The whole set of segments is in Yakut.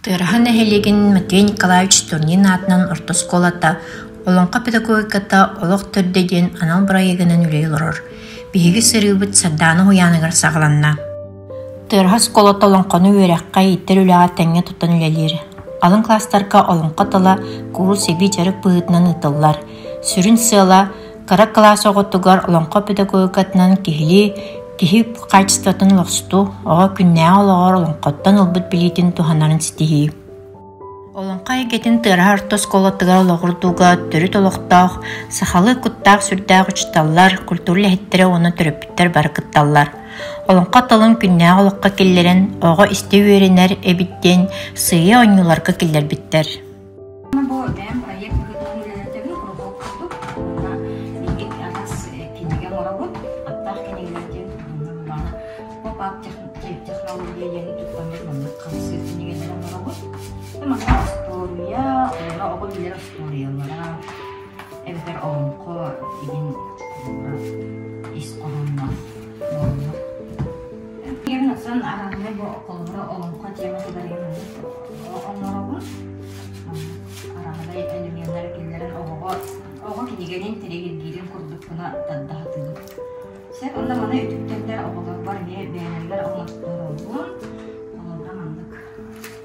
Тыараһа нэһилиэгин Матвей Николаевич Турнин аатынан орто оскуолата «Олоҥхо педагогиката олох төрдө» диэн анал бырайыагынан үлэлии олорор. Биһиги сырыыбыт Сардаана уһуйааныгар саҕаланна. Тыараһа оскуолата олоҥхону үөрэххэ, иитэр үлэҕэ тэҥҥэ тутан үлэлиир. Алын кылаастарга олоҥхо тыла куурус эбии дьарык быһыытынан ыытыллар. Сүрүн сыала Кыра кылаас оҕотугар олоҥхо педагогикатынан киһилии киһи хаачыстыбатын олохсутуу, оҕо күннээҕи олоҕор олоҥхоттон ылбыт билиитин туһанарын ситиһии. Олоҥхо эйгэтин Тыараһа орто оскуолатыгар олоҕурдууга төрүт олохтоох, сахалыы куттаах-сүрдээх учууталлар, культура үлэһиттэрэ уонна төрөппүттэр бары кытталлар. Олоҥхо тылын күннээҕи олоххо киллэрэн, оҕо истэ үөрэнэр эбит диэн сыыйа оонньууларга киллэрбиттэр. Бу бэйэм проект быһыытынан үлэлэтэбин, куруһуок курдук. Онно биһиги араас кинигэ оҥоробут. Аттаах кинигэлэр диэн манна поп-ап технология диэни туттаммыт маннык хамсыыр кинигэлэри оҥоробут. Манна остуоруйа, уонна оҕо билэр остуоруйалара, эбэтэр олоҥхо игин ис хоһоонноох буолаллар. Киһим ыксан арааһынай бу холобура олоҥхо тематыгар оҥоробун. Арааһынай элеменнары киллэрэн оҕоҕо оҕо кинигэни интэриэһиргиирин курдук гына тарда сатыыбын. Сөп, онно маны үтүктэллэр оҕолорбор эмиэ бэйэлэригэр оҥотторобун. Холобура маннык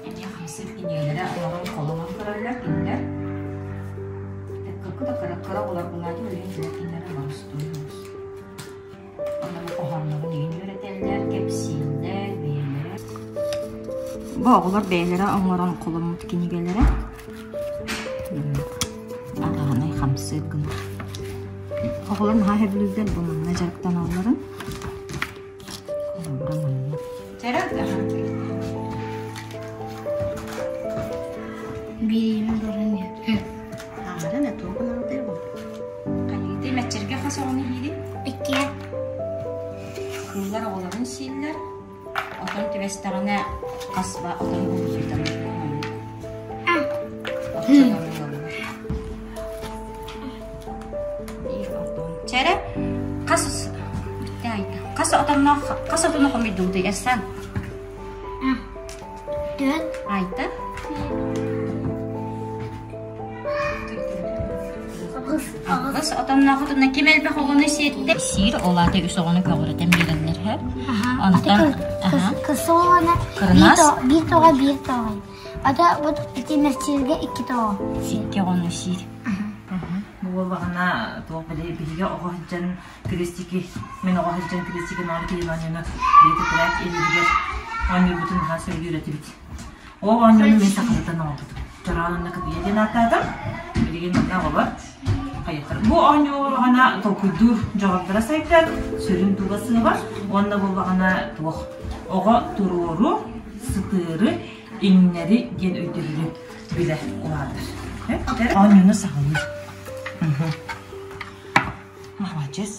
эмиэ хамсыыр кинигэлэрэ оҥорон холонон көрөллөр кинилэр. Кыркы да кыра кыра оҕолор булаатын билигин кинилэр кинилэрэ боростуой Хоһооннорун игин үөрэтэллэр, кэпсииллэр, бэйэлэрэ. Бу оҕолор бэйэлэрэ оҥорон холоммут кинигэлэрэ. Араанай хамсыыр гына. Оҕолор наһаа сөбүлүүллэр бу манна дьарыктаналларын. Холобура манна. Бириэмэ баран иһэр. Аҥарын этуу гынан Хайыытый мэччиргэ хас оҕону иһиирий? Иккиэ. Кыыллар оҕолорун сииллэр. Отон түбэстэҕинэ хас ба отон булсуйтан Чэрэ хас хас отонноох хас отону хомуйдуутуй Эссан? Түөрт. Айта. Аҕыс отонноохутуна ким элбэх оҕону сиэттэ? Сиир, ол аата үс оҕону көҕүрэтэн биэрэллэр һэ. Онтон Кысоона кырынаас биир тоҕо биир тоҕо. Ата вот ити мэччииргэ икки тоҕо. Икки оҕону сиир. Бу буоллаҕына туох били биһиги оҕо сылдьан крестики мин оҕо сылдьан крестики маленький оонньууну били тетрадь илиибигэр оонньуурбутун наһаа сөбүлүүр этибит. Ол оонньууну мин сахалытан оҥорбутум. Чороон уонна кытыйа диэн ааттаатым. Билигин манна оҕолор хайыахтар. Бу оонньуу буоллаҕына толкуйдуур дьоҕурдара сайдар, сүрүн туга сыаба уонна буоллаҕына туох оҕо туруору, сытыары, иҥнэри диэн өйдөбүлү билэ улаатар. Оонньууну саҕалыыр. Молодец.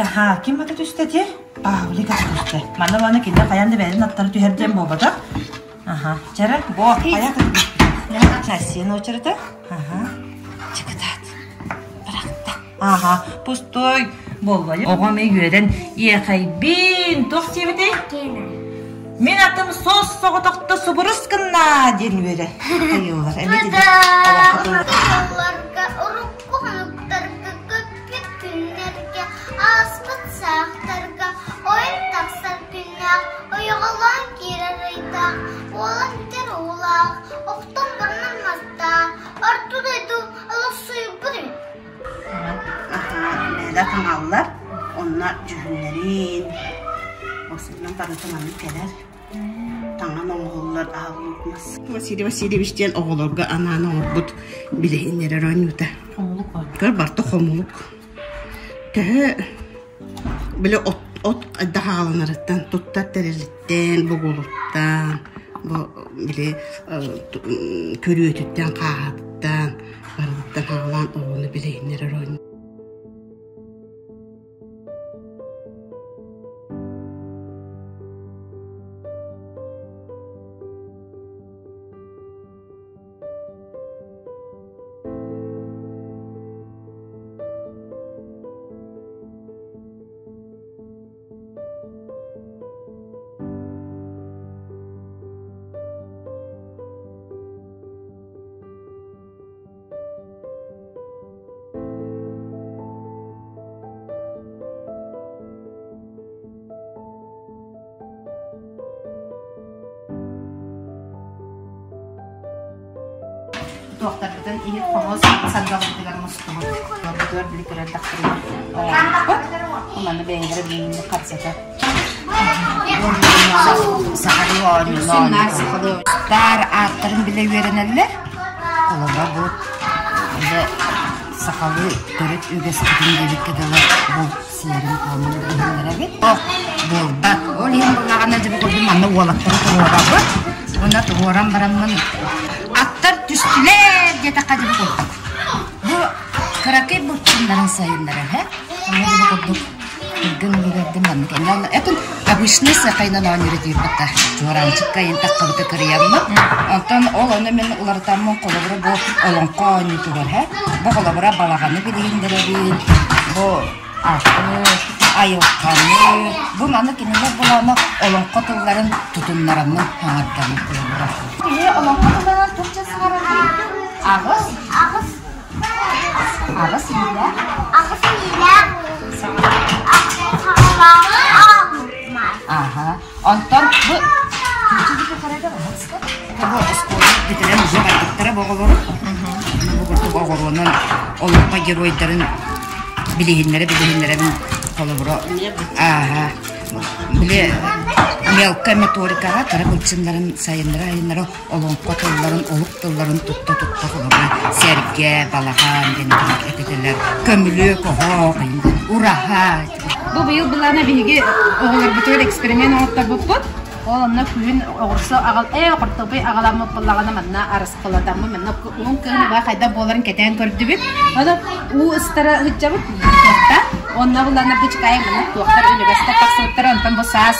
Аха, ким ата түстэ ти? Павлик ата түстэ. Манна маны кинилэр хайаан да бэйэлэрин аттара түһэр диэн буолбатах. Аха, чара, бо, хайа ата Настя очерета. Аха. Чыкытаат. Бырахта. Аха, пустой буолла. Оҕом үөрэн иэхэйбин. Туох диэбитий? Мин атым сос соҕотохто субурус гынна диэн үөрэ. Айыллар. Урукку хонуктарга көппүт күннэргэ, ааспыт саахтарга ойон тахсар күннээх, ойоҕолоон киирэр ыйдаах, уолан бүтэр уулаах, охтон баранар мастаах, орто дойду олохсуйбут эбит. Мээлэ таҥаллар, онно дьүһүннэрин, осунан барыта маннык кэлэр. Таҥан оҥоһуллар аһыллыбыт мас. Василий Васильевич диэн оҕолорго анаан оҥорбут билиһиннэрэр оонньуута. Хомулук оонньуу. Көр барыта хомулук. Төһө били от от хайдах аҕаланарыттан, туттар тэрилиттэн, бугулуттан, бу били күрүөтүттэн, хааһатыттан барытыттан аҕалаан оҕону билиһиннэрэр оонньуу. туохтарбытын иһит хомус сандалбытыгар мустубут. Олорбутугар били көрөрдөхтөрүнэ оҥорбуппут. Маны бэйэлэрэ билиҥҥи харсата. Сахалыы оонньууну оонньууллар. Таар ааттарын билэ үөрэнэллэр. Холобура бу бile сахалыы төрүт үгэспитин диэбиккэ дылы булт сиэрин-туомун билиһиннэрэбит. Буолбат. Ол иһин буоллаҕына дьэ бу курдук манна уолаттары туруорабыт. Уонна туруоран бараммын аттар түстүлэр диэтэххэ дьэ бу курдук. Бу кыракый булчуннарын сайыннарар һэ. Онно дьэ бу курдук Түргэн үлүгэрдим маннык эмиэ этин обычный сахайынан оонньуур этиирбэттэ чуораанчыкка иин таххабыта кырыйаммыт онтон ол ону мин уларытаммын холобура бу олоҥхо оонньуутугар һэ бу холобура балаҕаны билиһиннэрэбин бу аты айылҕаны бу маны кинилэр булаана олоҥхо тылларын тутуннараммын хаҥардаммын холобура Киһи олоҥхо тылынан туох саҥарар аҕыс Аҕыс Аҕыс илиилээх. Аҕыс илиилээх. Саҕалааҕы Аха. Онтон бу бу оскуола бүтэрэн уже барбыттара бу оҕолору. Бу курдук оҕоруонан олоҥхо геройдарын билиһиннэрэ билиһиннэрэбин холобура ааһа били мелкая моторикаҕа кыра былчыннарын сайыннара айыннара олоҥхо тылларын, олук тылларын тутта-тутта холобура сэргэ, балаҕан диэн этэтэлэр, көмүлүөк, оһох, ураһа. Бу быйыл былаана биһиги оҕолорбутугар эксперимент оҥотторбуппут. Ол онно күһүн оҕурсу аҕал ээ хортуоппуй аҕаламмыт буоллаҕына манна арыскылатаммыт манна уһун кыһын убаа хайдах буоларын кэтээн көрдүбүт. Ону уу ыстара сылдьабыт туохта. Онно буллаҕына бу чыкаайы манна туохтар үнүгэстэр тахсыбыттара онтон бу саас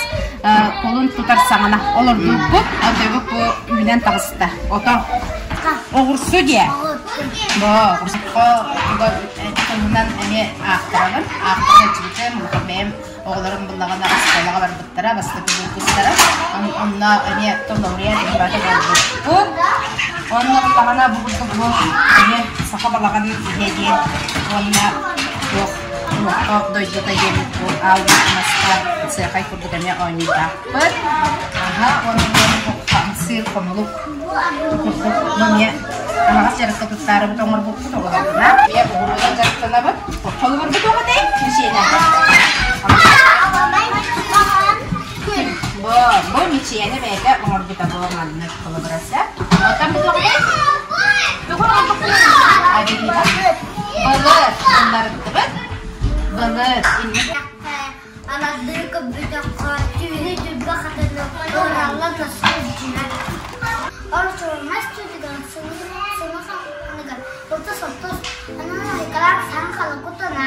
Кулун тутар саҕана олордубуппут, алтайбыт бу үүнэн таҕыста. Ото оҕурсу диэ. Бо оҕурсу туһунан эмиэ аахтарабын. Аахтара иччибитим, бэйэм оҕолорум буллаҕына оскуолаҕа барбыттара, бастакы выпустара. Онно эмиэ лауреат барыта буолбуппут. Онно буллаҕына бу курдук бу эмиэ саха балаҕанын иһэ диэн уонна туох Олоххо дойдута диэн бу аал маска сыахай курдук эмиэ оонньуурдаахпыт. Аха, уонна хамсыыр хомулук курдук бу эмиэ аһаҕас дьарыкка туттаарыбыт оҥорбуппут оҕолорбуна. Эмиэ угуруунан дьарыктанабыт. Холобурбут оҕотой мичиэнэ. Бу, бу мичиэнэ бэйэтэ оҥорбута бу маннык холобураса. Оттон бу тоҕотой? Тугу оҥорбуккун? Абилина. Былыр ылларыттыбыт. Былыр Анардыы көрбүтөххө түүнү түргэ хатыны ыралла наскы дьиҥэ. Орчуоннас түтүгэн сыны ханыгар ылтыс оттус анан айкалаах сан халыкутана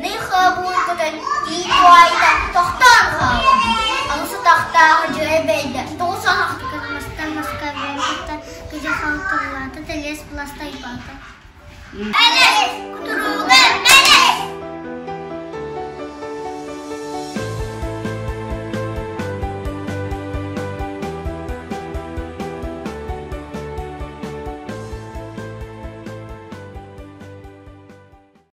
Ный хабуун көтөн тии туайда тохтоон хаалла. Алыс атахтаах дьүө бэйдэ тоҕус